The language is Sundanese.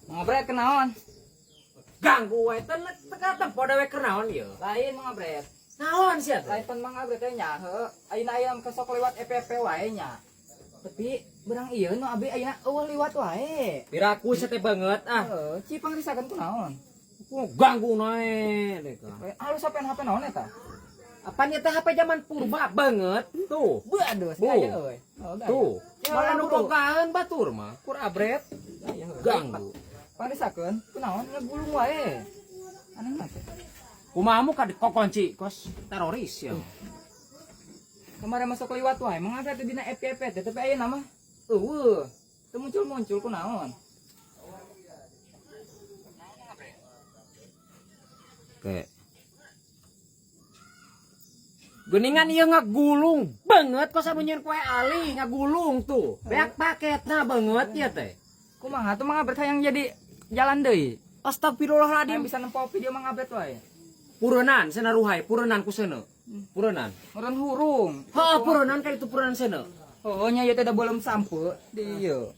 Mang Abret kenaon? Ganggu wae teh teka tempo dewek kenaon ieu. Lain, Mang Abret. Naon sia teh? Lain pan, Mang Abret teh nya heuh. Ayeuna aya kesok lewat FYP wae nya. Tapi berang ieu nu abi ayeuna euweuh liwat wae. Piraku sia teh banget ah. Heuh, ci pangrisakeun kunaon? Ku ganggu nae dek. Halus HP HP naon eta? Apaan ieu teh HP zaman purba banget tuh. Beuh aduh, Bu. gaya euy. Oh, gaya. Tuh. Ya, Malah nu buru. bogaan batur mah kur abret Gaya, heuh. ganggu. Pangrisakeun kunaon ngegulung wae. Aneh mah teh. Kumaha ka dikokonci kos teroris ya. Kemarin masuk liwat wae, Mang Abret teh dina FYP teh, tapi ayeuna mah euweuh. Teu muncul-muncul kunaon? Oke. Geningan ieu ngagulung banget kos anu nyieun kue ali ngagulung tuh. Beak paketna banget ya teh. Kumaha tuh Mang Abret hayang jadi jalan deui? Astagfirullahaladzim. Hayang bisa nempo video Mang Abret wae. Purenan cenah ruhai, purenan ku seuneu. Purenan. Meureun hurung. Heuh, purenan ka itu purenan seuneu. Oh, nya ieu teh da belum sampe di ieu.